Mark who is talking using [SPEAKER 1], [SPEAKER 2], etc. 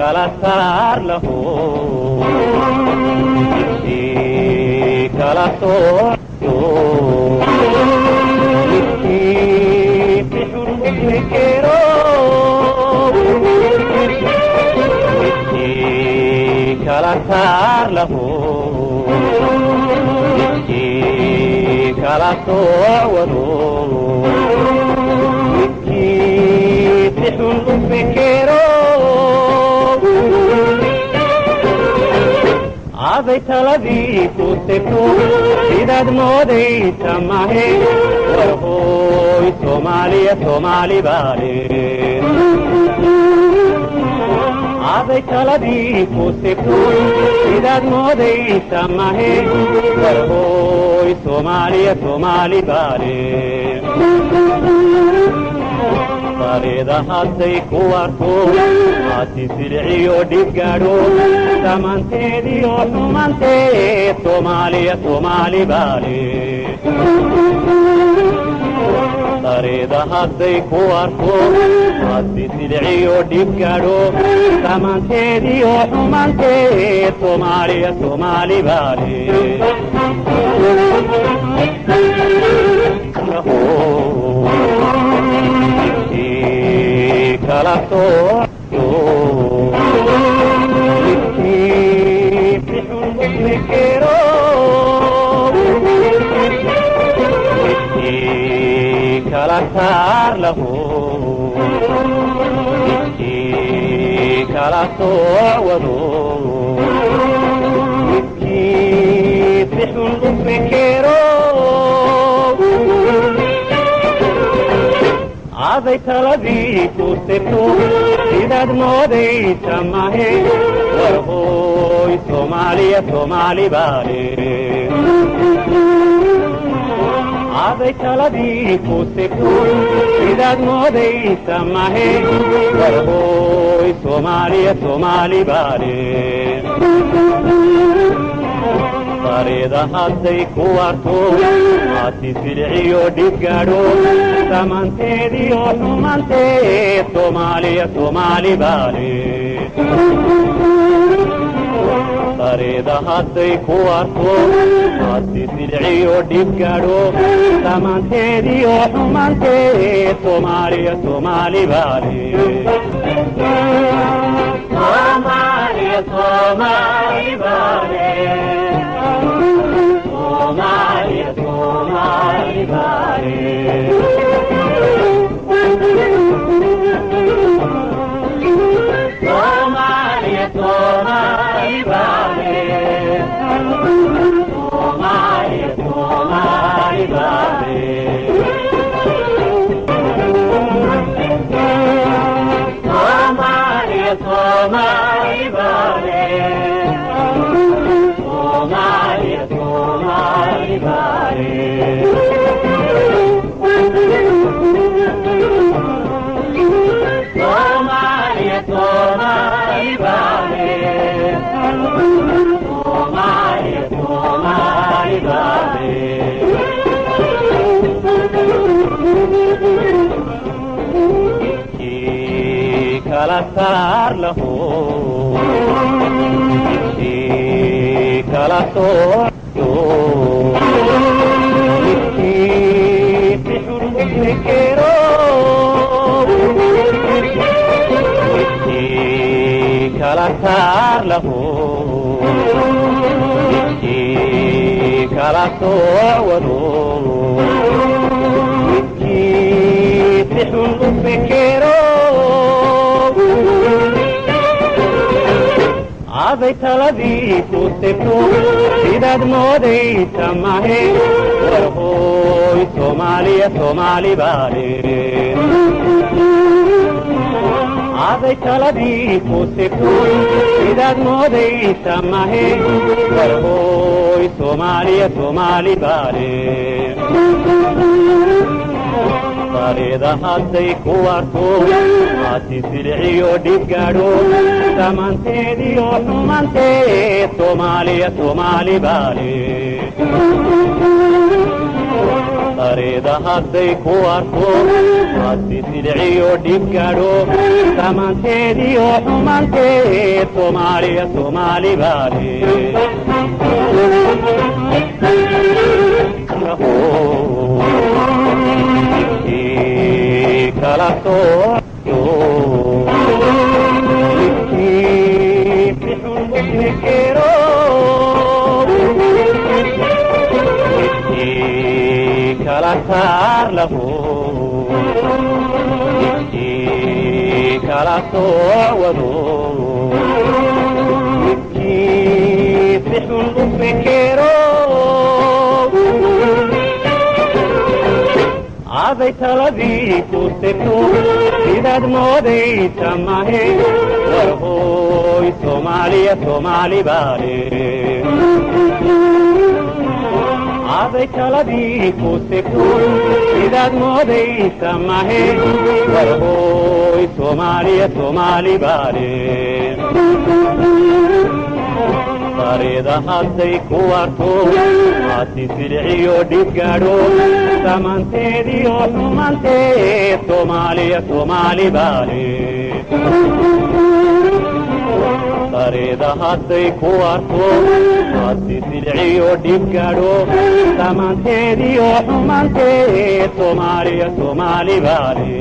[SPEAKER 1] Kala saar lahu, midkii kala sooco, midkii si xun u fekero, midkii kala saar lahu, midkii kala soocwado, midkii si xun u fekero. Aday taladii ku segto sidaad moodaysa mahe, war hooy Soomaaliya Soomaali baale. Aday taladii ku segto sidaad moodaysa mahe, war hooy Soomaaliya Soomaali baale. Farida hadday ku warto haati siliciyo dhib gaadho, samaanteediyo xumanteed Soomaaliya Soomaali baale. Farida hadday ku warto haati siliciyo dhib gaadho, samaanteediyo xumanteed Soomaaliya Soomaali baale. Midkii kala sooco, midkii si xun u fekero, midkii kala saar lahu, midkii kala soocwado, midkii si xun u fekero. Aday taladii ku segto sidaad moodaysa mahe, war hooy Soomaaliya Soomaali baale. Aday taladii ku segto sidaad moodaysa mahe, war hooy Soomaaliya Soomaali baale. Farida hadday ku warto haati siliciyo dhib gaadho, samaanteediyo xumanteed Soomaaliya Soomaali baale. Farida hadday ku warto haati siliciyo dhib gaadho, samaanteediyo xumanteed Soomaaliya Soomaali baale. Soomaaliya Soomaali baale. Soomaaliya Soomaali baale. Soomaaliya Soomaali baale. Soomaaliya Soomaali baale. Soomaaliya Soomaali baale. Soomaaliya Soomaali baale. Soomaaliya Soomaali baale. Soomaaliya Soomaali baale. Midkii kala saar lahu, midkii kala sooco, midkii si xun u fekero, midkii kala saar lahu, midkii kala soocwado, midkii si xun u fekero. Aday taladii ku segto sidaad moodaysa mahe, war hooy Soomaaliya Soomaali baale. Aday taladii ku segto sidaad moodaysa mahe, war hooy Soomaaliya Soomaali baale. Farida hadday ku warto haati siliciyo dhib gaadho, samaanteediyo xumanteed Soomaaliya Soomaali baale. Sareeda hadday ku arko, haddi silciyo dhib gaadho, samaanteediyo xumaanteed Soomaaliya Soomaali baale. Midkii kala sooco, midkii si xun u fekero, midkii kala saar lahu, midkii kala sooc wado, midkii si xun u fekero, aday taladii ku segto sidaad moodaysa mahe. War hooy Soomaaliya Soomaali baale. Aday taladii ku segto sidaad moodaysa mahe. War hooy Soomaaliya Soomaali baale. Sareeda hadday ku arto, haddi silciyo dhib gaadho, samaanteediyo xumaanteed Soomaaliya Soomaali baale. Sareeda hadday ku arto, haddi silciyo dhib gaadho, samaanteediyo xumaanteed Soomaaliya Soomaali baale.